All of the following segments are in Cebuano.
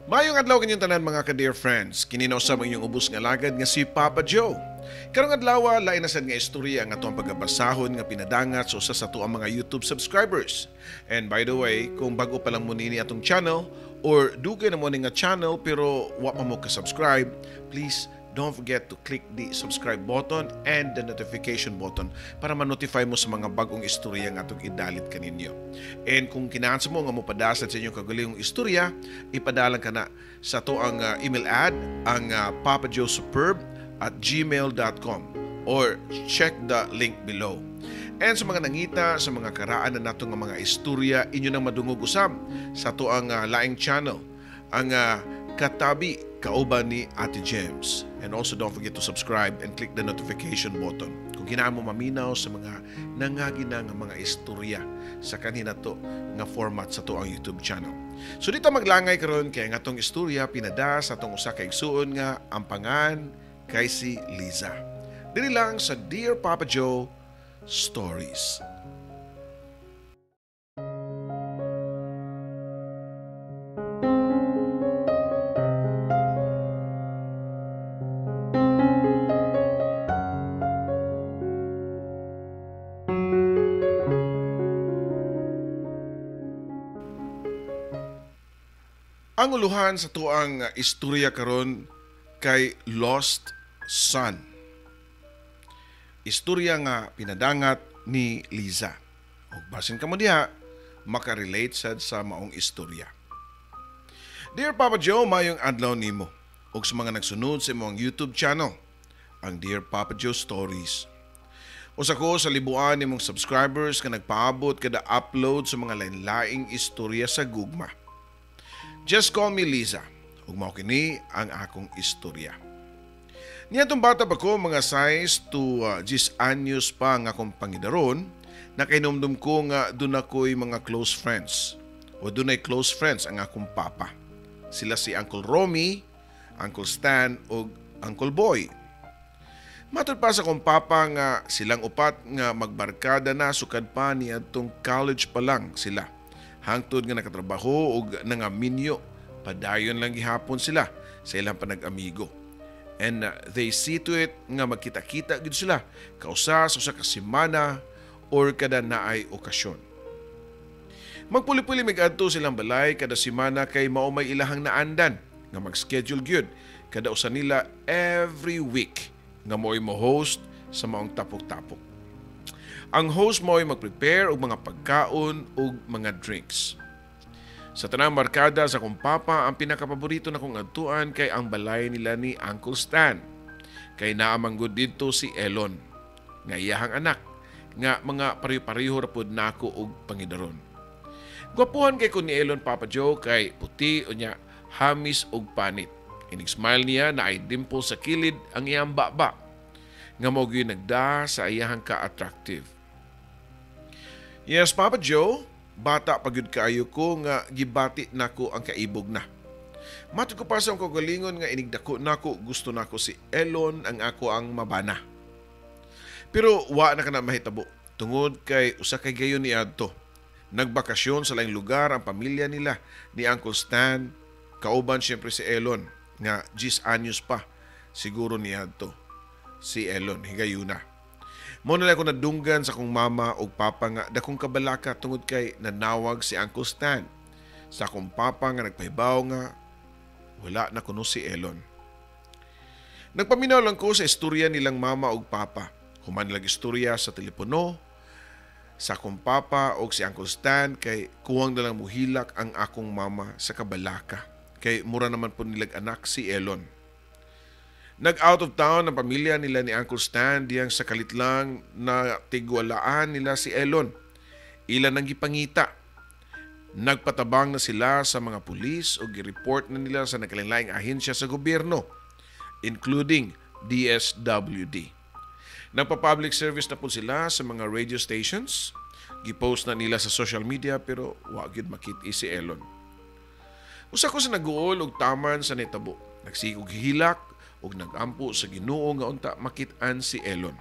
Maayong adlaw kaninyong tanan, mga ka-dear friends. Kini na usab ang inyong ubos nga alagad nga si Papa Joe. Karong adlaw, lain na sad nga istorya ang atong pagabasahon nga pinadangat sa usa sa atoang mga YouTube subscribers. And by the way, kung bago pa lang mo nini atong channel or dugay na mo ni nga channel pero wa pa mo ka-subscribe, please don't forget to click the subscribe button and the notification button para ma-notify mo sa mga bagong istorya nga atong idalit kaninyo. And kung kinahanglan mo nga mopadasad sa inyong kagalingong istorya, ipadalan ka na sa atoang email ad, ang papajoesuperb@gmail.com or check the link below. And sa mga nangita sa mga karaan na nato nga mga istorya, inyo nang madungog usab sa atoang laing channel, ang Katabi Kauban ni Ate James. And also don't forget to subscribe and click the notification button kung kinahanglan mo maminaw sa mga nangagi na nga mga istorya sa kanhi nato nga format sa atoang YouTube channel. So dito maglangay karon kay ang atong istorya pinada sa atong usa ka igsuon nga ampangan kay si Liza. Diri lang sa Dear Papa Joe Stories. Ang uluhan sa tuang istorya karon kay Lost Son. Istorya nga pinadangat ni Liza. Ug basin kamo diha makarelate sad sa maong istorya. Dear Papa Joe, mayong adlaw nimo ug sa mga nagsunod sa imong YouTube channel, ang Dear Papa Joe Stories. Usa ko sa libuan nimong subscribers nga nagpaabot kada upload sa mga lain-laing istorya sa gugma. Just call me Liza. Ug mao kini ang akong istorya. Niadtong bata pa ko, mga size to 10 anyos pa nga akong pangidaron, nakahinumdum ko nga dun ako'y mga close friends. O dunay close friends ang akong papa. Sila si Uncle Romy, Uncle Stan ug Uncle Boy. Matud pa sa akong papa nga silang upat nga magbarkada na sukad pa niadtong college pa lang sila. Hangtod nga nakatrabaho og nangaminyo, padayon lang gihapon sila sa ilang panag-amigo. And they see to it nga magkita-kita gid sila kausa sa usa ka semana or kada naay okasyon. Magpuli-puli mig-adto silang balay kada semana kay mao may ilahang naandan nga mag-schedule gyud kada usa nila every week nga mo'y mo-host sa maong tapok-tapok. Ang host mo'y mag-prepare og mga pagkaon ug mga drinks. Sa tanang barkada sa akong papa, ang pinakapaborito na kong adtuan kay ang balay nila ni Uncle Stan. Kay naamang gud didto si Elon, nga iyahang anak, nga mga pareho-pareho ra pod nako og pangidaron. Gwapuhan kay ko ni Elon, Papa Joe, kay puti unya hamis og panit. Inig smile niya na ay dimple sa kilid ang iyang baba, nga mao gyud nagda sa iyahang ka-attractive. Yes, Papa Joe, bata pa gyud kaayo ko nga gibati nako ang kaibog na. Matud ko pa sa akong kaugalingon nga inigdako nako, gusto nako si Elon ang ako ang mabana. Pero wa na kana mahitabo tungod kay usa kay gayon ni adto. Nagbakasyon sa laing lugar ang pamilya nila ni Uncle Stan, kauban siyempre si Elon nga 10 anyos pa siguro ni adto si Elon higayuna. Mo na lang ako nadunggan sa akong mama ug papa nga dakong kabalaka tungod kay nanawag si Uncle Stan sa akong papa nga nagpahibaw nga wala na kuno si Elon. Nagpaminaw lang ko sa istorya nilang mama ug papa. Human nilang istorya sa telepono sa akong papa ug si Uncle Stan kay kuwang na lang muhilak ang akong mama sa kabalaka. Kay mura naman po nilag anak si Elon. Nag-out of town ang pamilya nila ni Uncle Stan diyang sa kalit lang na tigwalaan nila si Elon. Ilan ang gipangita. Nagpatabang na sila sa mga pulis o gi-report na nila sa nagkalain-laing ahensya sa gobyerno, including DSWD. Nagpa-public service na po sila sa mga radio stations. Gipost na nila sa social media pero wa gyud makit-i si Elon. Usa ko sa naguol og taman sa nitabo. Nagsigog hilak og nagampo sa Ginoo nga unta makit-an si Elon.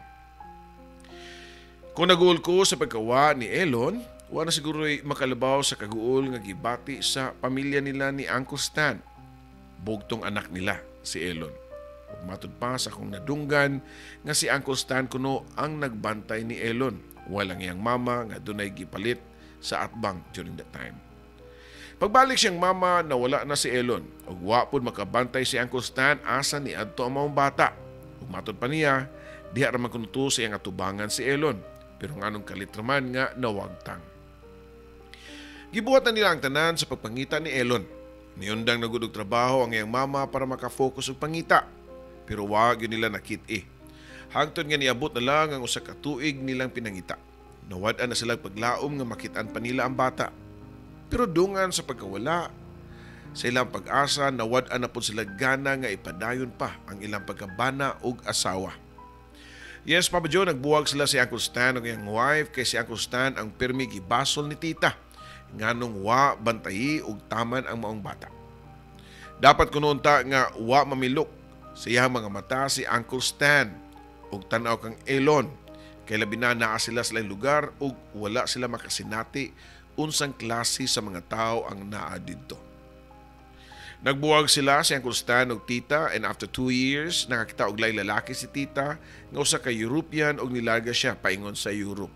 Kung naguol ko sa pagkawa ni Elon, wa na siguro'y makalabaw sa kaguol nga gibati sa pamilya nila ni Uncle Stan. Bugtong anak nila si Elon. Ug matud pa sa akong nadunggan nga si Uncle Stan kuno ang nagbantay ni Elon while ang iyang mama nga dunay gipalit sa atbang during that time. Pagbalik siyang mama, nawala na si Elon. Ug wa pud makabantay si Uncle Stan asa ni adto ang maong bata. Ug matud pa niya, diha ra man kuno to sa iyang atubangan si Elon. Pero nganong kalit raman nga nawagtang. Gibuhat na nila ang tanan sa pagpangita ni Elon. Niundang na gud og trabaho ang iyang mama para makafocus og pangita. Pero wa gyud nila nakit-i. Hangtod nga niabot na lang ang usa ka tuig nilang pinangita. Nawad-an na sila paglaom nga makitaan pa nila ang bata. Pero dungan sa pagkawala sa ilang pag-asa, nawad-an na pud sila gana nga ipadayon pa ang ilang pagkabana og asawa. Yes, Papa Joe, nagbuwag sila si Uncle Stan og iyang wife kay si Uncle Stan ang pirmi gibasol ni tita nganong wa bantayi og taman ang maong bata. Dapat kuno unta nga wa mamilok sa iyang mga mata si Uncle Stan og tan-aw kang Elon kay labi na naa sila sa laing lugar ug wala sila makasinati unsang klase sa mga tao ang naa didto. Nagbuwag sila si Uncle Stan og tita, and after 2 years nakakita og laing lalaki si tita nga usa ka European og nilarga siya paingon sa Europe.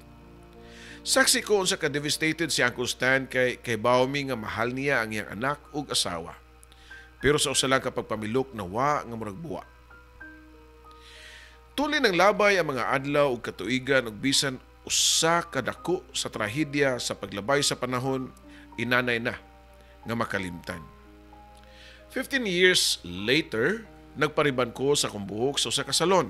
Saksi ko unsa ka devastated si Uncle Stan kay kahibaw mi nga mahal niya ang iyang anak ug asawa. Pero sa usa lang ka pagpamilok, nawa nga murag buwa. Tuli ng labay ang mga adlaw ug katuigan ug bisan usa ka dako sa trahedya, sa paglabay sa panahon inanay na nga makalimtan. 15 years later, nagpariban ko sa akong buhok sa usa ka salon.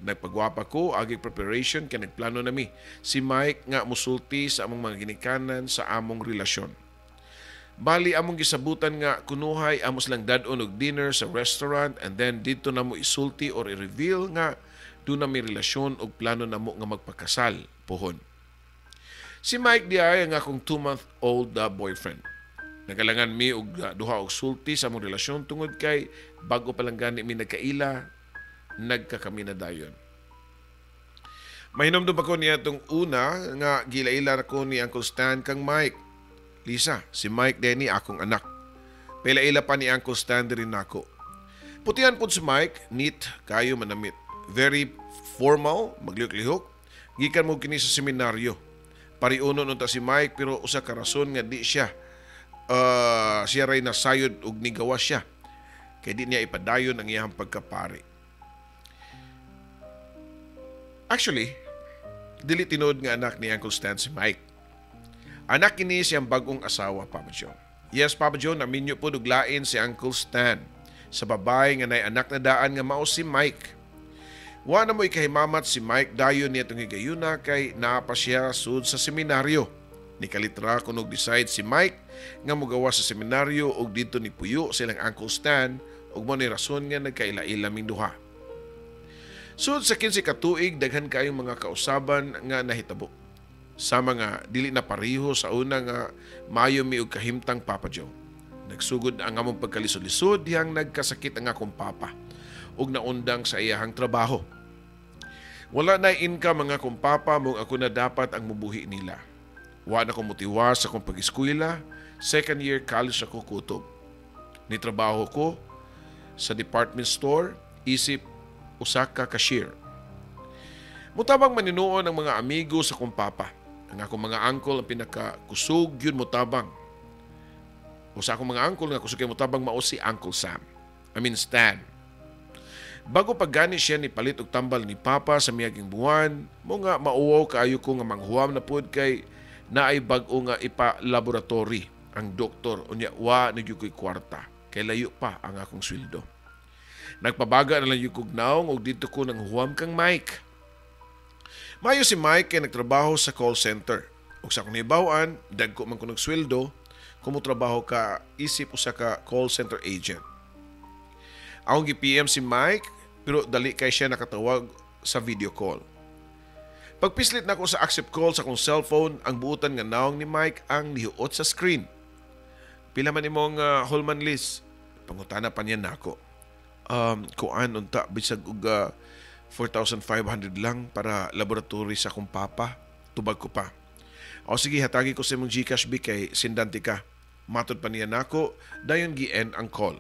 Nagpagwapa ko, agi preparation kay nagplano nami si Mike nga musulti sa among mga ginikanan sa among relasyon. Bali, among gisabutan nga kunuhay amo silang dad-on og dinner sa restaurant and then didto namo isulti or i-reveal nga duna mi relasyon og plano namo nga magpakasal pohon. Si Mike diay ang akong 2-month-old boyfriend. Nagalangan mi og duha og sulti sa among relasyon tungod kay bago pa lang gani mi nagkaila, nagkakami na dayon. Mahinumdum pa ko niya itong una nga giila-ila ko ni Uncle Stan kang Mike. "Lisa, si Mike diay akong anak." Paila-ila pa ni Uncle Stan diri nako. Putihan po si Mike, neat, kayo manamit. Very formal, maglihok-lihok. Gikan mo kini sa seminaryo. Pariunon unta si Mike, pero usa ka rason nga di siya siya ray nasayod og nigawas siya kay di niya ipadayon ang iyang pagkapari. Actually, dili tinuod nga anak ni Uncle Stan si Mike. Anak kini siyang bagong asawa, Papa Joe. Yes, Papa Joe, naminyo po og lain si Uncle Stan sa babae nga nay anak na daan nga mao si Mike. Wa na mo ikahimamat si Mike dayon niya itong higayuna kay naa pa siya sud sa seminaryo. Ni kalitra kunog decide si Mike nga mogawas sa seminaryo og didto ni puyo silang Uncle Stan ug mo ni rason nga nagkaila-ila ming duha. Sud sa 15 ka tuig, daghan kaayong mga kausaban nga nahitabo. Sama nga dili na pareho sa una nga maayo mi og kahimtang, Papa Joe. Nagsugod ang among pagkalisod-lisod dihang nagkasakit ang akong papa ug naundang sa iyahang trabaho. Wala na income ang akong papa, mong ako na dapat ang mubuhi nila. Wa na ko motiwas sa akong pag-eskwela, second year college ako kutob. Ni trabaho ko sa department store, isip usa ka cashier. Mutabang man hinuon ang mga amigo sa akong papa. Ang akong mga uncle ang pinakakusog yun mutabang. Usa akong mga uncle nga kusog kay mutabang mao si Uncle Sam. I mean Stan. Bago pa gani siya ni palit og tambal ni Papa sa miaging buwan, mo nga mauwaw kaayo ko nga manghuam na pud kay naay bag-o nga ipa-laboratory ang doktor, unya wa na gyud ko'y kwarta kay layo pa ang akong sweldo. Nagpabaga na lang gyud kog naong og didto ko nang huwam kang Mike. Mayo si Mike kay nagtrabaho sa call center. Ug sa akong nahibaw-an, dagko man ko sweldo kung trabaho ka isip usa ka call center agent. Akong gi-PM si Mike, pero dali kay siya nakatawag sa video call. Pagpislit nako sa accept call sa akong cellphone, ang buutan nga naong ni Mike ang nihuot sa screen. "Pila man imong Holman list?" pangutana pa niya nako. "Kuan unta, bisag og 4,500 lang para laboratory sa akong papa," tubag ko pa. "O sige, hatagi ko sa imong GCash bi kay sendante ka," matod pa niya nako, dayon gi-end ang call.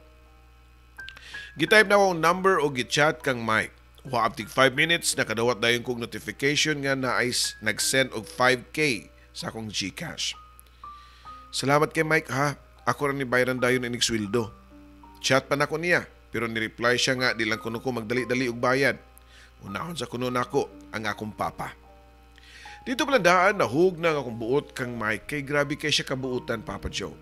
Gitype na akong number o gichat kang Mike. Wa abtig 5 minutes, nakadawat dayon kong notification nga naay nag-send og 5K sa akong GCash. "Salamat kay Mike ha. Ako ra ni bayaran dayon inig sweldo." Chat pa nako niya, pero ni-reply siya nga di lang kuno ko magdali-dali og bayad. Unahon sa kuno nako ang akong papa. Dito pala daan nahug na ang akong buot kang Mike kay grabe kay siya kabuutan, Papa Joe.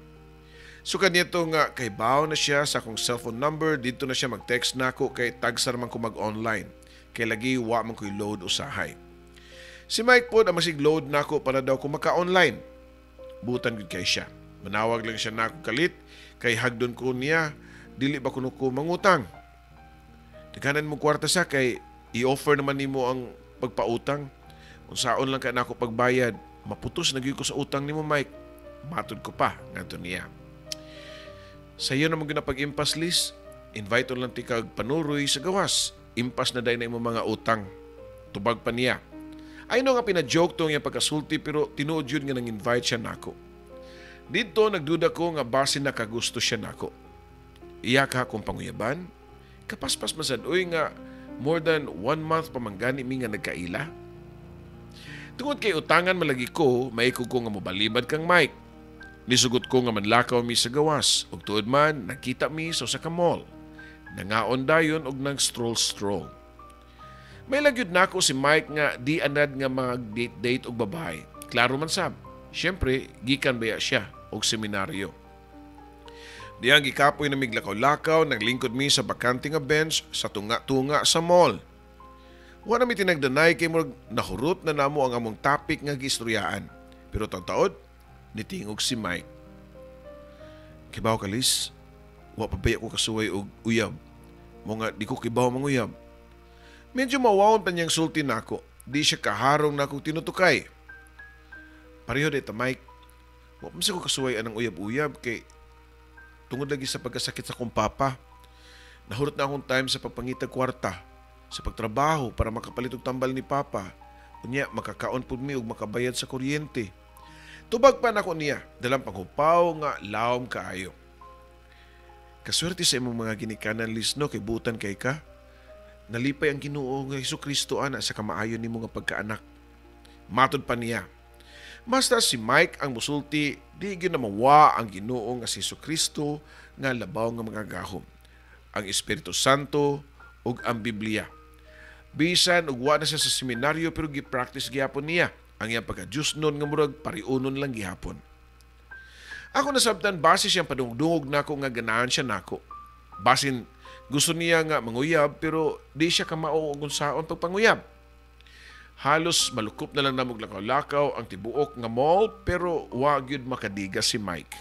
So kanito nga kay baw na siya sa akong cellphone number, dito na siya mag-text nako kay tagsar man ko mag-online. Kay lagi wa man ko'y load usahay. Si Mike pod ang masig load nako para daw ko maka-online. Butan gud kay siya. Manawag lang siya nako kalit kay hagdon ko niya, dili ba kuno ko mangutang. "Daghanan mo kwarta sa kay i-offer naman nimo ang pagpautang. Unsaon lang ka nako pagbayad, maputos na gyud ko sa utang nimo, Mike." Matod ko pa ngadto niya. "Sayo naman gyud na pag-impas, Liz. Invite lang ti kag panuroy sa gawas. Impas na day na imong mga utang." Tubag pa niya. I know nga pina-joke to nga pagkasulti pero tinuod yun nga nang-invite siya nako. Dito nagduda ko nga basin nakagusto siya nako. Iya ka akong panguyaban? Kapaspas masad uy nga more than 1 month pa manggani mi nga nagkaila. Tungod kay utangan malagi ko, maikog ko nga mobalibad kang Mike. Nisugot ko nga manlakaw mi sa gawas, ug tuod man nagkita mi sa usa ka mall. Nangaon dayon og nang stroll-stroll. May lagyud nako si Mike nga di anad nga mag-date-date og babae. Klaro man sab. Siyempre, gikan baya siya og seminaryo. Diyang gikapoy na miglakaw-lakaw, naglingkod mi sa bakante nga bench sa tunga-tunga sa mall. Wa na mi tinagdanay kay murag nahurot na namo ang among topic nga giistoryaan. Pero taod-taod, nitingog si Mike. "Kibaw ka, Liz, wa pa baya ko kasuway og uyab. Mo nga di ko kibaw manguyab." Medyo mawawon pa niyang sulti nako. Di siya kaharong na akong tinutukay. "Pareho di ta, Mike. Wa pa ko kasuway anang uyab-uyab kay tungod lagi sa pagkasakit sa akong papa. Nahurot na akong time sa pagpangitag kwarta, sa pagtrabaho para makapalit og tambal ni papa. Unya makakaon pud mi og makabayad sa kuryente." Tubag pa nako niya, dalang panghupaw nga lawom kaayo. "Kaswerte sa imong mga ginikanan, Liz, no, kay butan kay ka. Nalipay ang Ginoo nga Hesukristo ana sa kamaayo nimo nga pagkaanak." Matod pa niya. Basta si Mike ang musulti, di gyud na mawa ang Ginoo nga si Hesukristo nga labaw nga mga gahom, ang Espiritu Santo ug ang Biblia. Bisan ug wa na siya sa seminaryo pero gi-practice gihapon niya ang iyang pagka-Diyos nun nga murag pariunon lang gihapon. Ako nasabtan base siyang padungdungog nako nga ganahan siya nako. Basin gusto niya nga manguyab pero di siya kamao og unsaon pagpanguyab. Halos malukop na lang namog lakaw-lakaw ang tibuok nga mall pero wa gyud makadiga si Mike.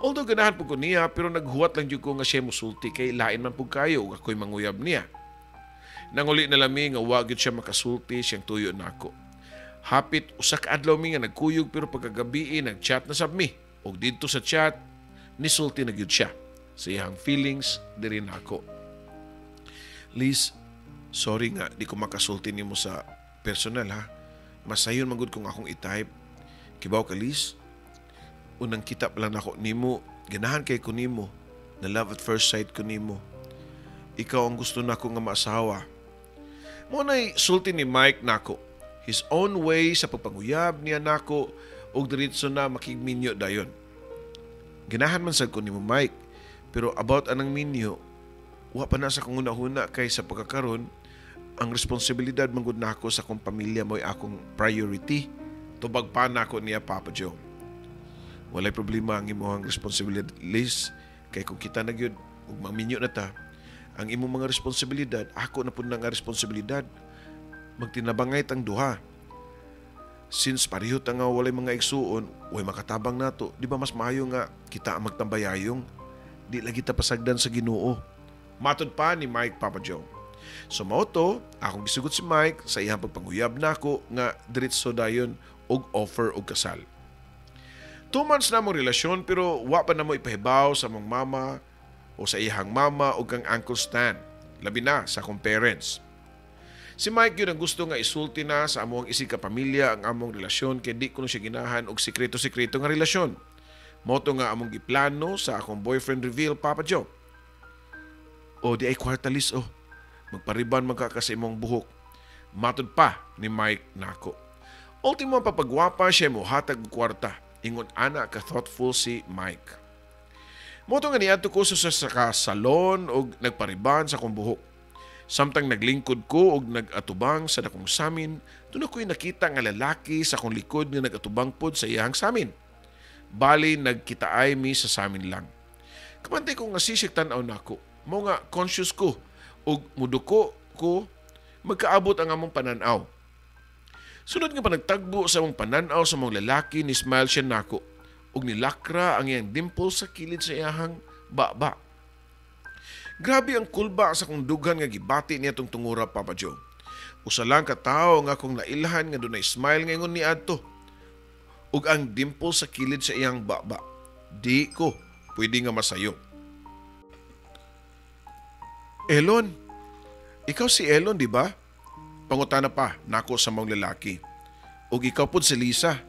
Although ganahan pud ko niya pero naghuwat lang jud ko nga siya musulti kay lain man pud kayo ug ako'y manguyab niya. Nanguli na lami nga wa gyud siya makasulti siyang tuyo nako. Hapit usa ka adlaw mi nga nagkuyog pero pagkagabi nagchat na sab mi. Ug didto sa chat nisulti na gyud siya sa iyang feelings diri nako. "Liz, sorry nga di ko makasulti nimo sa personal ha. Masayon man gud kung akong i-type. Kibaw ka, Liz, unang kita pa lang nako nimo, ganahan kay ko nimo, na love at first sight ko nimo. Ikaw ang gusto nako nga maasawa." Mo nay sulti ni Mike nako. His own way sa pagpanguyab niya nako og diretso na makigminyo dayon. "Ganahan man sad ko nimo, Mike, pero about anang minyo, wa pa na sa kong hunahuna kay sa pagkakaron ang responsibilidad man gud nako sa akong pamilya mo'y akong priority." Tubag pa nako niya, Papa Joe. "Walay problema ang imong responsibilidad, Liz, kay kung kita na gyud ug maminyo na ta, ang imong mga responsibilidad, ako na pud nga responsibilidad. Magtinabangay tang duha. Since pareho ta nga walay mga igsuon, way makatabang nato, di ba mas maayo nga kita ang magtambayayong? Di lagi ta pasagdan sa Ginoo." Matod pa ni Mike, Papa Joe. So mao to, akong gisugot si Mike sa iyang pagpanguyab nako nga diretso dayon og offer og kasal. 2 months na mong relasyon pero wa pa na mo ipahibaw sa among mama o sa iyang mama o kang Uncle Stan, labi na sa akong parents. Si Mike yun ang gusto nga isulti na sa among isig ka pamilya ang among relasyon kay di ko siya ginahan og sekreto-sekreto nga relasyon. Moto nga among giplano sa akong boyfriend reveal, Papa Joe. O diay kwarta, Lis, oh. Magpariban man ka sa imong buhok. Matod pa ni Mike nako. Ultimo ang papagwapa, siya mo hatag og kwarta. Ingon ana ka thoughtful si Mike. Mao to nga niadto ko sa salon og nagpariban sa akong buhok. Samtang naglingkod ko og nag-atubang sa dakong samin, doon ako'y nakita nga lalaki sa akong likod nga nag-atubang pod sa iyang samin. Bali, nagkitaay mi sa samin lang. Kabantay ko nga sisig tan-aw nako. Mao nga conscious ko og muduko ko, magkaabot ang among pananaw. Sunod nga panagtagbo sa among pananaw sa among lalaki, ni smile siya nako ug nilakra ang iyang dimple sa kilid sa iyahang baba. Grabe ang kulba sa kong dughan nga gibati niya tong tungura, Papa Joe. Usa lang ka tawo nga akong nailhan nga dunay smile nga ingon ni adto ug ang dimple sa kilid sa iyang baba. Di ko pwede nga masayo. "Elon, ikaw si Elon, di ba?" Pangutana pa nako sa maong lalaki. "Ug ikaw pod si Lisa.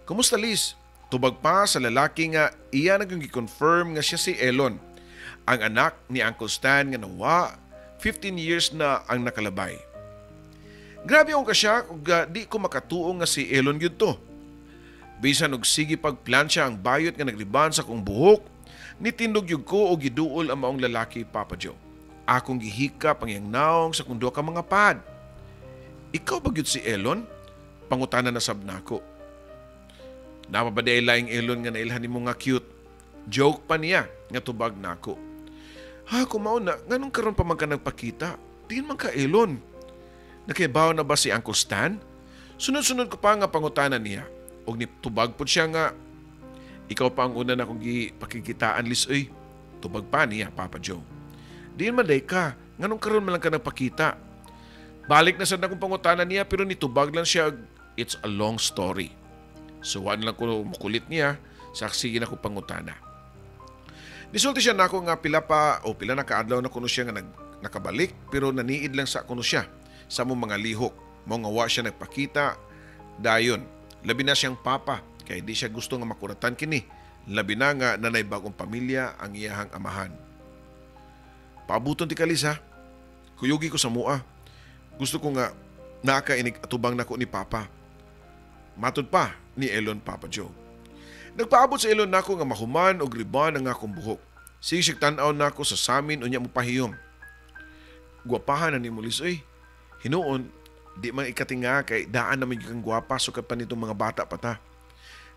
Kumusta, Liz?" Tubag pa sa lalaki nga iya nang gi-confirm nga siya si Elon, ang anak ni Uncle Stan nga nawa 15 years na ang nakalabay. Grabe akong ka-shock ug di ko makatuo nga si Elon gyud to. Bisan og sige pagplansya ang bayot nga nagriban sa akong buhok, nitindog gyud ko og giduol ang maong lalaki, Papa Joe. Akong gihikap ang iyang naong sa akong duha ka mga pad. "Ikaw ba gyud si Elon?" Pangutana na sab nako. "Naa pa ba diay laing Elon nga nailhan nimo nga cute?" Joke pa niya nga tubag nako. "Ha, kung mao na, nganong karon pa man ka nagpakita? Diin man ka, Elon? Nakahibaw na ba si Uncle Stan?" Sunod-sunod ko pa nga pangutana niya. Og nitubag po siya nga, "Ikaw pa ang una na akong gipakikitaan, Lis, oy." Tubag pa niya, Papa Joe. "Diin man diay ka, nganong karon man lang ka nagpakita?" Balik na sad akong pangutana niya, pero nitubag lang siya, "It's a long story." So wa na lang ko mukulit niya sa sige na ko pangutana. Nisulti siya nako nga pila pa o pila na kaadlaw na kuno siya nga nakabalik, pero naniid lang sa kuno siya sa among mga lihok. Mao nga wa siya nagpakita dayon. Labi na siyang papa kay di siya gusto nga makuratan kini. Labi na nga nanay bagong pamilya ang iyahang amahan. "Paabuton ti ka, Lis, ha. Kuyugi ko sa mua. Gusto ko nga naa ka inig atubang nako ni Papa." Matod pa ni Elon, Papa Joe. Nagpaabot sa Elon nako nga mahuman og riban ang akong buhok. Sige tan-aw nako sa samin unya mo pahiyom. "Gwapahan na nimo, Lis, oy. Hinuon, di man ikatinga kay daan naman kang gwapa sukad pa nitong mga bata pa ta."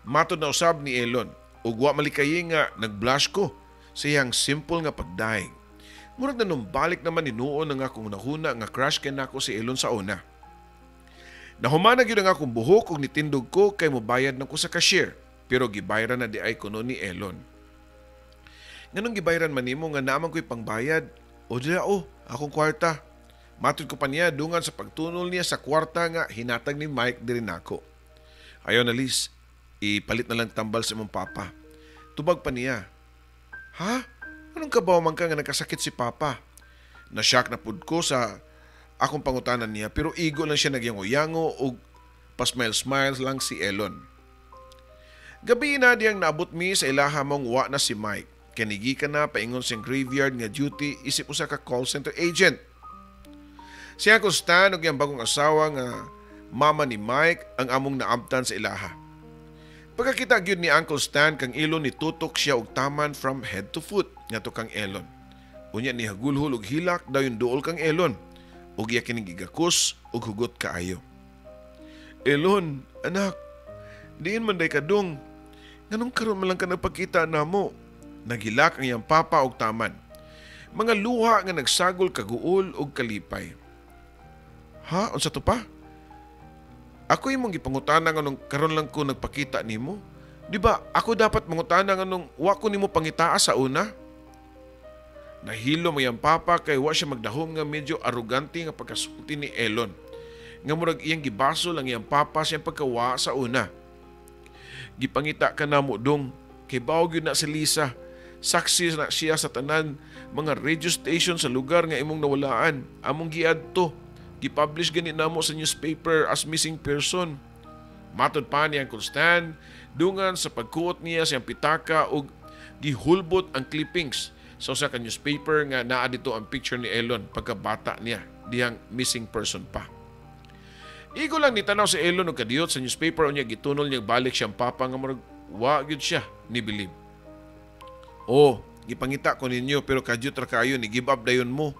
Matod na usab ni Elon ug wa malikayi nga nagblush ko sa iyang simple nga pagdaig. Murag nanumbalik naman hinuon ang akong nahuna nga crush kay nako si Elon sa una. Nahuman na gyud ang akong buhok ug nitindog ko kay mobayad na ko sa cashier, pero gibayran na diay kuno ni Elon. "Nganong gibayran man nimo nga naa man ko'y pangbayad? O diya oh, akong kwarta." Matod ko pa niya dungan sa pagtunol niya sa kwarta nga hinatag ni Mike diri nako. "Ayaw na, Liz, ipalit na lang tambal sa imong papa." Tubag pa niya. "Ha? Anong kabaw man ka nga nagkasakit si Papa?" Na-shock na pud ko sa akong pangutanan niya, pero igo lang siya nagyango-yango og pa-smile-smile lang si Elon. Gabi na diyang naabot mi sa ilaha, mong wa na si Mike. Kanigi ka na paingon siyang graveyard nga duty isip usa ka call center agent. Si Uncle Stan ug iyang bagong asawa nga mama ni Mike ang among naabtan sa ilaha. Pagkakita gyud ni Uncle Stan kang Elon, ni tutok siya og taman from head to foot ngadto kang Elon. Unya ni hagulhol og hilak, dayon duol kang Elon ug iya kining gigakos og hugot kaayo. "Elon, anak, diin man diay ka dong? Nganong karon man lang ka nagpakita namo?" Naghilak ang iyang papa og taman. Mga luha nga nagsagol kaguol og kalipay. "Ha? Unsa to pa? Ako imong gipangutana nganong karon lang ko nagpakita nimo? Di ba ako dapat mangutana nganong wa ko nimo pangitaa sa una?" Nahilo mo iyang papa kay wa siya magdahom nga medyo arugante nga pagkasulti ni Elon. Nga murag iyang gibasol ang iyang papa sa iyang pagkawa sa una. "Gipangita ka namo dong, kay bawog yun na si Lisa. Saksi na siya sa tanan mga radio station sa lugar nga imong nawalaan. Among giadto. Gipublish gani namo sa newspaper as missing person." Matod pa ni Uncle Stan, dungan sa pagkuot niya sa iyang pitaka og gihulbot ang clippings sa usa ka newspaper nga naa dito ang picture ni Elon pagkabata niya dihang missing person pa. Igo lang nitanaw si Elon og kadiyot sa newspaper, unya gitunol niya balik siyang papa nga murag wa gyud siya ni believe. "Oh, gipangita ko ninyo pero kadyot ra kayo, ni give up dayon mo.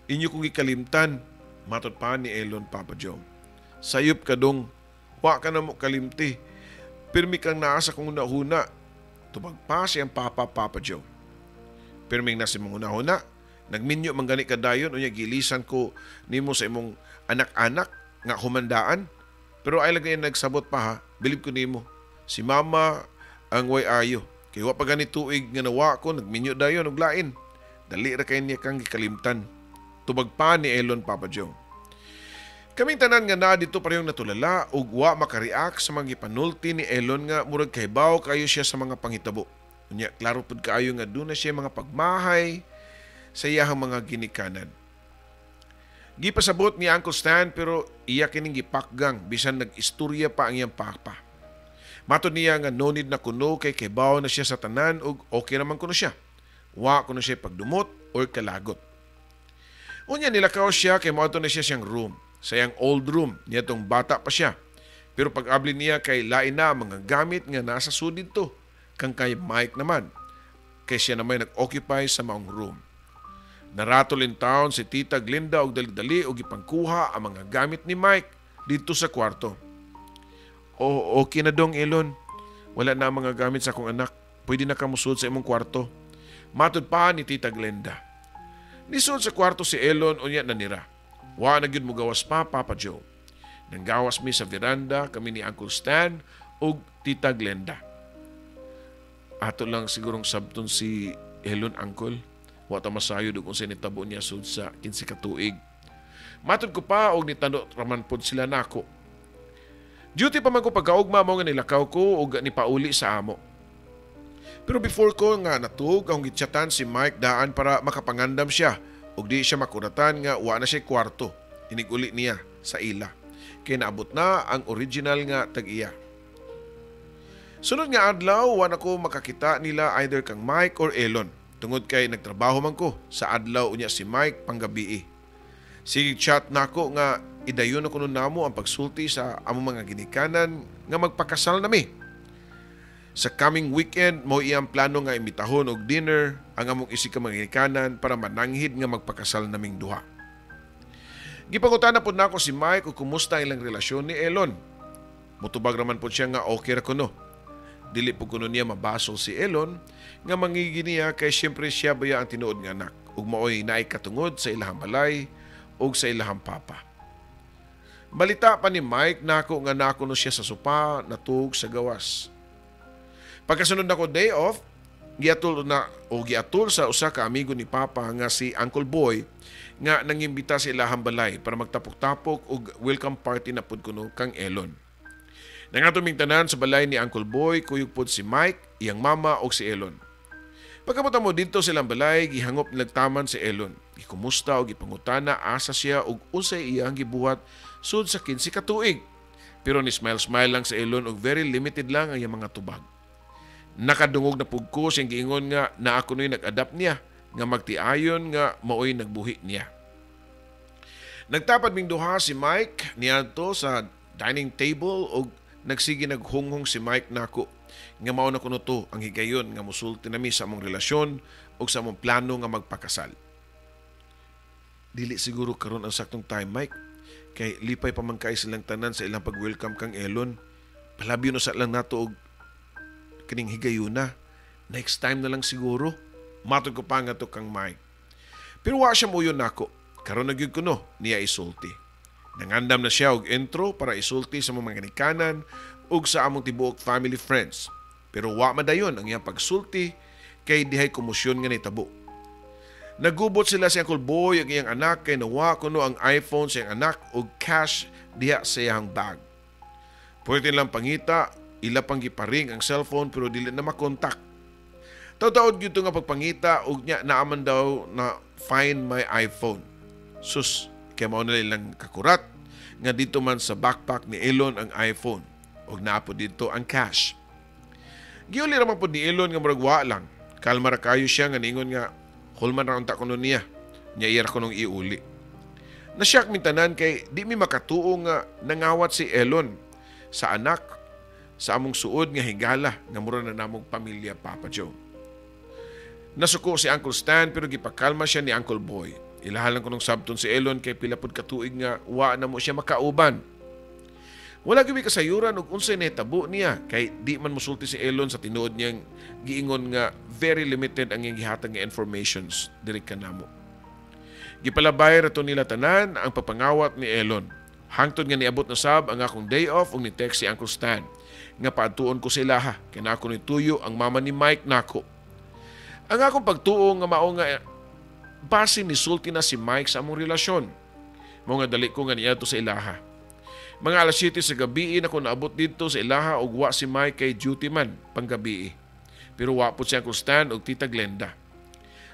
Inyo kong gikalimtan," matod pa ni Elon, Papa Joe. "Sayop ka dong, wa ka na mo kalimti. Pirmi kang naa sa kong huna, tubag pa siyang papa, Papa Joe. "Pirming nasa imong huna-huna, nagminyo man gani ka dayon, unya gilisan ko nimo sa imong anak-anak nga humandaan. Pero ay lagi nagsabot pa ha, bilib ko nimo. Si mama ang way ayo. Kay wa pa gani tuig nga nawa ko, nagminyo dayon og lain. Dali ra kay niya kang gikalimtan," tubag pa ni Elon, Papa Joe. Kaming tanan nga naa dito parehong natulala ug wa makareact sa mga gipanulti ni Elon nga murag kahibaw kayo siya sa mga panghitabo. Unya klaro pud kaayo nga duna siya mga pagmahay sa iyahang mga ginikanan. Gipasabot ni Uncle Stan pero iya kining gipakgang bisan nag-istorya pa ang iyang papa. Matod niya nga no need na kuno kay kahibaw na siya sa tanan ug okay naman kuno siya. Wa kuno siya pagdumot or kalagot. Unya nilakaw siya kay moadto na siya siyang room, sa iyang old room niya tong bata pa siya. Pero pag-abli niya kay lain na ang mga gamit nga nasa sud didto kang kay Mike naman. Kay siya naman nag-occupy sa maong room. Naratol in town si Tita Glinda og dali-dali og gipangkuha ang mga gamit ni Mike didto sa kwarto. "Oh, okay na dong, Elon. Wala na ang mga gamit sa akong anak. Pwede na ka musud sa imong kwarto," matod pa ni Tita Glenda. Nisud sa kwarto si Elon unya nanira. Wa na gyud mogawas pa, Papa Joe. Nanggawas mi sa veranda kami ni Uncle Stan ug Tita Glenda. "Ato lang sigurong sabton si Elon, Uncle. Wa ta masayod og unsay nitabo niya sud sa 15 ka tuig," matod ko pa og nitano raman pod sila nako. Duty pa man ko pagkaugma mo nga nilakaw ko og nipauli sa amo. Pero before ko nga natug ang gitchatan si Mike daan para makapangandam siya ug di siya makuratan nga wa na siya kwarto. Iniguli niya sa ila. Kay naabot na ang original nga tag-iya. Sunod nga adlaw, wa na ko makakita nila either kang Mike or Elon. Tungod kay nagtrabaho man ko sa adlaw unya si Mike panggabii. Sige chat nako nga idayon na kuno namo ang pagsulti sa among mga ginikanan nga magpakasal nami. Sa coming weekend mo iyang plano nga imbitahon og dinner ang among isig ka mga ginikanan para mananghid nga magpakasal naming duha. Gipangutana pod nako si Mike kung kumusta ang ilang relasyon ni Elon. Mutubag raman pod siya nga okay ra kuno. Dili po kuno niya mabasol si Elon nga mangigi niya kay siyempre siya baya ang tinuod nga anak ug maoy naay katungod sa ilahang balay ug sa ilahang papa. Balita pa ni Mike nako nga nako no siya sa sopa natug sa gawas. Pagkasunod nako day off, giatol na o giatol sa usa ka amigo ni Papa nga si Uncle Boy nga nangimbita sa ilahang balay para magtapok-tapok og welcome party na pud kuno kang Elon. Nangadto ming tanan sa balay ni Uncle Boy, kuyog pod si Mike, iyang mama og si Elon. Pagkabot mo didto silang balay, gihangop nagtaman si Elon. Gikumusta og gipangutana asa siya og unsay iyang gibuhat sud sa 15 ka tuig. Pero ni smile-smile lang si Elon og very limited lang ang iyang mga tubag. Nakadungog na pug ko siyang giingon nga naa kuno'y nag-adapt niya nga magtiayon nga maoy nagbuhi niya. Nagtapad ming duha si Mike niadto sa dining table og nagsige naghunghong si Mike nako nga mao na kuno to ang higayon nga musulti nami sa among relasyon ug sa among plano nga magpakasal. "Dili siguro karon ang saktong time, Mike. Kay lipay pa man kay silang tanan sa ilang pag-welcome kang Elon. Palabyo na sa lang nato og kining higayuna. Next time na lang siguro," matod ko pa nga to kang Mike. Pero wa siya muyon nako. "Karon na gyud kuno," niya isulti. Nangandam na siya og intro para isulti sa mga ginikanan ug sa among tibuok family friends. Pero wa madayon ang iyang pagsulti kay dihay komosyon nga nitabo. Nagubot sila si Uncle Boy ug iyang anak kay nawa kuno ang iPhone sa iyang anak ug cash diha sa iyang bag. Pwede lang pangita, ila pang giparing ang cellphone pero dili na makontak. Taw-taod gyud nga pagpangita ug nya naaman daw na "Find My iPhone." Sus, kay mao na ilang kakurat nga dito man sa backpack ni Elon ang iPhone ug naa po dito ang cash. Giuli ra man pod ni Elon nga murag wa lang. Kalma ra kayo siya nga ningon nga hulman ra unta kuno niya. Nya iya ra kunong iuli. Nasyak mintanan kay di mi makatuo nga nangawat si Elon sa anak sa among suod nga higala nga mura na namong pamilya, Papa Joe. Nasuko si Uncle Stan pero gipakalma siya ni Uncle Boy. Ilahalan ko nung sabton si Elon kay pila pud katuig nga wa na mo siya makauban. Wala gyud kasayuran og unsay nahitabo niya kay di man mosulti si Elon sa tinuod niyang giingon nga very limited ang iyang gihatag nga informations diri kanamo. Gipalabay ra to nila tanan ang pagpangawat ni Elon. Hangtod nga niabot na sab ang akong day off ug ni text si Uncle Stan nga paadtuon ko sila ha kay nako ni tuyo ang mama ni Mike nako. Ang akong pagtuo nga mao nga base ni sulti na si Mike sa among relasyon. Mao nga dali ko nga niadto sa ilaha. Mga alas 7 sa gabi na ko naabot didto sa ilaha ug wa si Mike kay duty man panggabi. Pero wa pud si Uncle Stan ug Tita Glenda.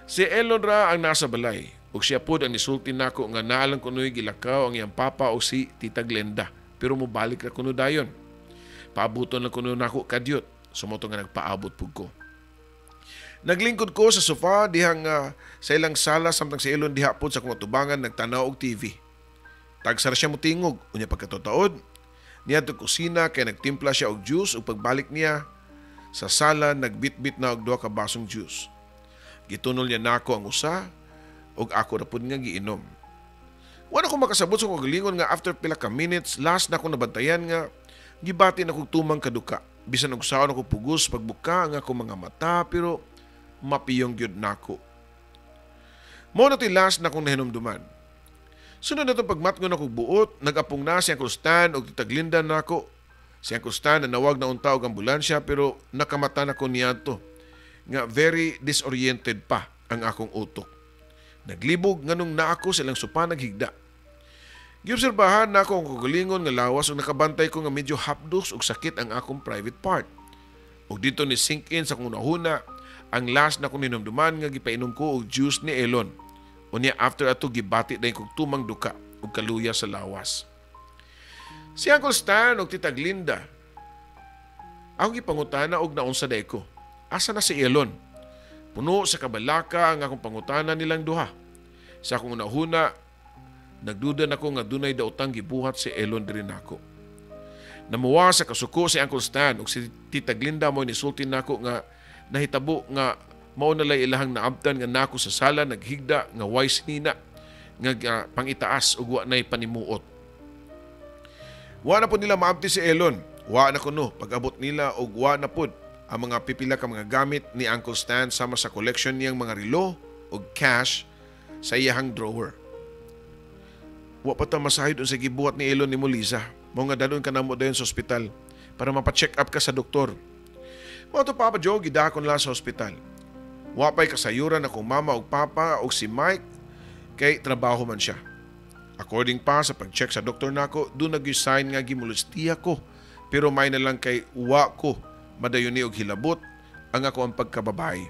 Si Elon ra ang nasa balay ug siya pod ang nisulti nako nga naalang kunoy gilakaw ang iyang papa o si Tita Glenda pero mobalik ra kuno dayon. Paabuton lang kuno nako kadyot. Sumoto nga nagpaabot pud ko. Naglingkod ko sa sofa dihang sa ilang sala samtang si Elon diha pod sa akong atubangan nagtanaw og TV. Tagsara siya motingog unya pagkatutaod niadto kusina kay nagtimpla siya og juice ug pagbalik niya sa sala nagbitbit na og duha ka basong juice. Gitunol niya nako ang usa ug ako ra pud nga giinom. Wala ko makasabot sa kagalingon nga after pila ka minutes last na ko nabantayan nga gibati na kog tumang kaduka. Bisan og saon ako pugos pagbuka ang akong mga mata pero mapiyong gyud nako. Mao na last na akong nahinumduman. Sunod na itong pagmatngon ako buot, nag-apong na si Uncle Stan og Tita Glinda nako. Si Uncle Stan nanawag na unta og ambulansya pero nakamata na ko niadto nga very disoriented pa ang akong utok. Naglibog nganong naa ko sa ilang sopa naghigda. Giobserbahan na ako ang kagalingon nga lawas ug nakabantay ko nga medyo hapdos ug sakit ang akong private part. Ug dito ni sink in sa akong hunahuna ang last na akong ninumduman nga gipainom ko og juice ni Elon. Unya after ato gibati dayon kog tumang duka ug kaluya sa lawas. Si Uncle Stan ug Tita Glinda akong gipangutana og naunsa day ko. Asa na si Elon? Puno sa kabalaka ang akong pangutana nilang duha. Sa akong hunahuna, nagduda nako nga dunay daotang gibuhat si Elon diri nako. Namuwa sa kasuko si Uncle Stan ug si Tita Glinda mo nisulti nako nga nahitabo nga mao na lay ilahang naabtan nga nako sa sala naghigda nga wise nina nga pangitaas ug wa nay panimuot. Wa na pud nila maabti si Elon. Wa na kuno pag-abot nila ug wa na pud ang mga pipila ka mga gamit ni Uncle Stan sama sa collection niyang mga relo ug cash sa iyahang drawer. Wa pa ta masahid unsa gibuhat ni Elon nimo, Liza. Mao nga dadon ka namo dayon sa ospital para mapa-check up ka sa doktor. Mao to, Papa Joe, gidakon la sa ospital. Wa pa'y kasayuran akong mama ug papa ug si Mike kay trabaho man siya. According pa sa pag-check sa doktor nako, duna gyud sign nga gimolestiya ko. Pero may na lang kay wa ko madayon ni og hilabot ang ako ang pagkababae.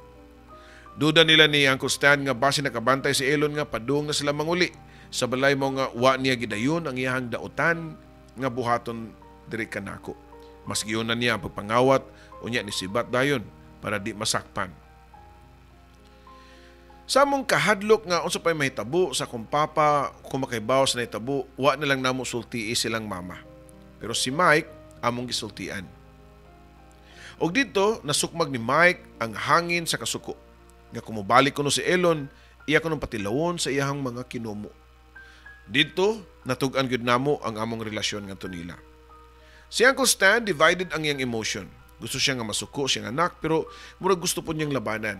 Duda nila ni Uncle Stan nga base nakabantay si Elon nga padung na sila manguli sa balay mo nga wa niya gidayon ang iyahang daotan nga buhaton diri kanako. Mas giuna niya ang pagpangawat unya ni sibat dayon para di masakpan. Sa among kahadlok nga unsa pay mahitabo sa akong papa kung makaibaw sa nahitabo, wa na lang namo sultii silang mama. Pero si Mike among gisultian. Og dito nasukmag ni Mike ang hangin sa kasuko. Nga kumubalik kuno si Elon, iya kunong patilawon sa iyahang mga kinumo. Dito natug-an gyud namo ang among relasyon ngadto nila. Si Uncle Stan, divided ang iyang emotion. Gusto siya nga masuko siyang anak pero murag gusto po niyang labanan.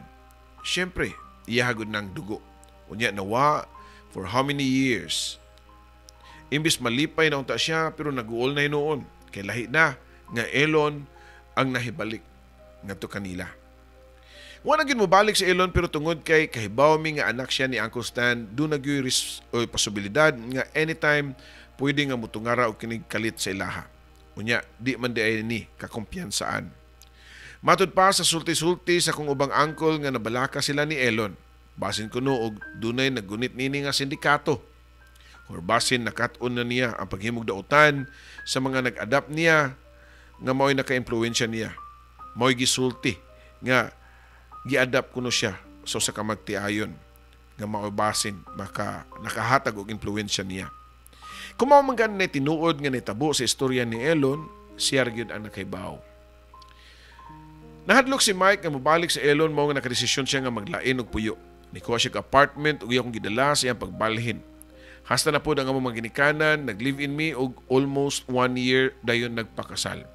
Siyempre, iya gud ng dugo. Unya nawa for how many years. Imbis malipay na unta siya pero naguol na hinuon. Kay lahi na nga Elon ang nahibalik ngadto kanila. Wa na gyud mobalik si Elon pero tungod kay kahibaw mi nga anak siya ni Uncle Stan, duna gyud o posibilidad nga anytime pwede nga mutungara og kinig kalit sa ilaha. Unya di man di ay ni kakumpiyansaan. Matud pa sa sulti-sulti sa kong ubang uncle nga nabalaka sila ni Elon. Basin kuno og dunay naggunit nini nga sindikato. Or basin nakat-on na niya ang paghimog dautan sa mga nag-adapt niya nga mao'y naka-impluwensya niya. Mao'y gisulti nga Gi-adapt kuno siya sa usa ka magtiayon nga mao basin maka nakahatag og impluwensya niya. Kung mao man gani tinuod nga nitabo sa istorya ni Elon, siya gyud ang nakahibaw. Nahadlok si Mike nga mobalik sa Elon, mao nga nakadesisyon siya nga maglain og puyo. Nikuha siya og apartment ug iyang gidala sa iyang pagbalhin. Hasta na pod ang among mga ginikanan, nag-live in mi og almost one year, dayon nagpakasal.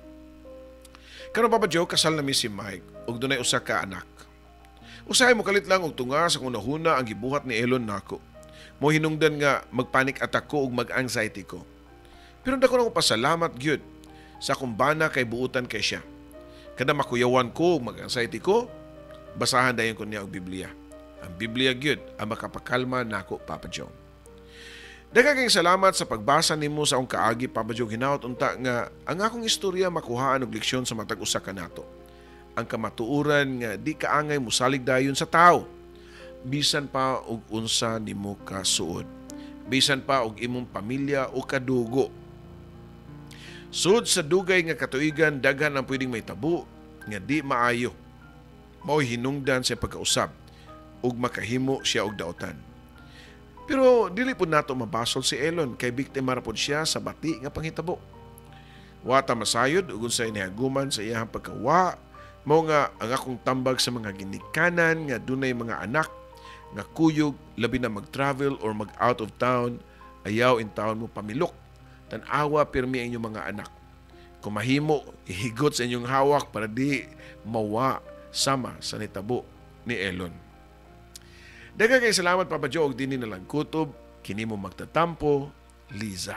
Karon, Papa Joe, kasal na mi si Mike ug dunay usa ka anak. Usahay mo kalit lang og tunga sa hunahuna ang gibuhat ni Elon nako. Mo hinungdan nga magpanic attack ko ug mag-anxiety ko. Pero dako na ko pasalamat gyud sa akong bana kay buutan kay siya. Kada makuyawan ko ug mag-anxiety ko, basahan dayon ko niya og Biblia. Ang Biblia gyud ang makapakalma nako, Papa Joe. Daghang kayong salamat sa pagbasa nimo sa akong kaagi, Papa Joe. Hinaot unta nga ang akong istorya makuhaan og leksyon sa matag usa kanato. Ang kamatuoran nga di kaangay musalig dayon sa tao. Bisan pa og unsa nimo kasuod. Bisan pa og imong pamilya o kadugo. Sud sa dugay nga katuigan, daghan ang pwedeng mahitabo nga di maayo. Mao'y hinungdan sa pagkausab ug makahimo siya og daotan. Pero dili pud nato mabasol si Elon kay biktima ra pud siya sa bati nga panghitabo. Wa ta masayod ug unsay nihaguman sa iyang pagkawa, mao nga ang akong tambag sa mga ginikanan nga dunay mga anak nga kuyog, labi na mag-travel or mag out of town, ayaw intawon mo pamilok. Tan-awa pirmi ang inyong mga anak. Kung mahimo, ihigot sa inyong hawak para di mawa sama sa nitabo ni Elon. Daghang kay salamat, Papa Joe, og dinhi na lang kutob kini mo magtatampo, Liza.